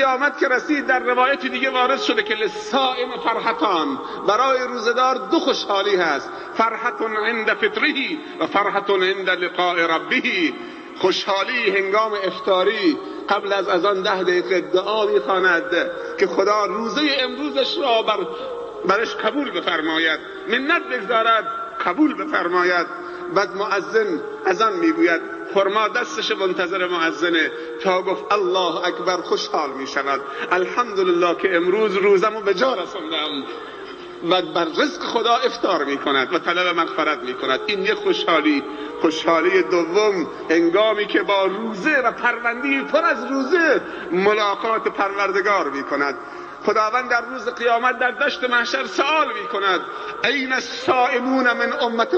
قیامت که رسید، در روایت دیگه وارد شده که للصائم فرحتان، برای روزه‌دار دو خوشحالی هست، فرحت عند فطره و فرحت عند لقاء ربه. خوشحالی هنگام افطاری قبل از اذان 10 دقیقه دعا میخواند که خدا روزه امروزش را برش قبول بفرماید، منت بگذارد قبول بفرماید. بعد مؤذن اذان میگوید، خرما دستش منتظر مؤذنه تا گفت الله اکبر خوشحال میشود، الحمدلله که امروز روزمو به جا رساندم، و بر رزق خدا افطار میکند و طلب مغفرت میکند. این یک خوشحالی. خوشحالی دوم هنگامی که با روزه و پروندی پر از روزه ملاقات پروردگار میکند. خداوند در روز قیامت در دشت محشر سوال میکند: این الصائمون من امت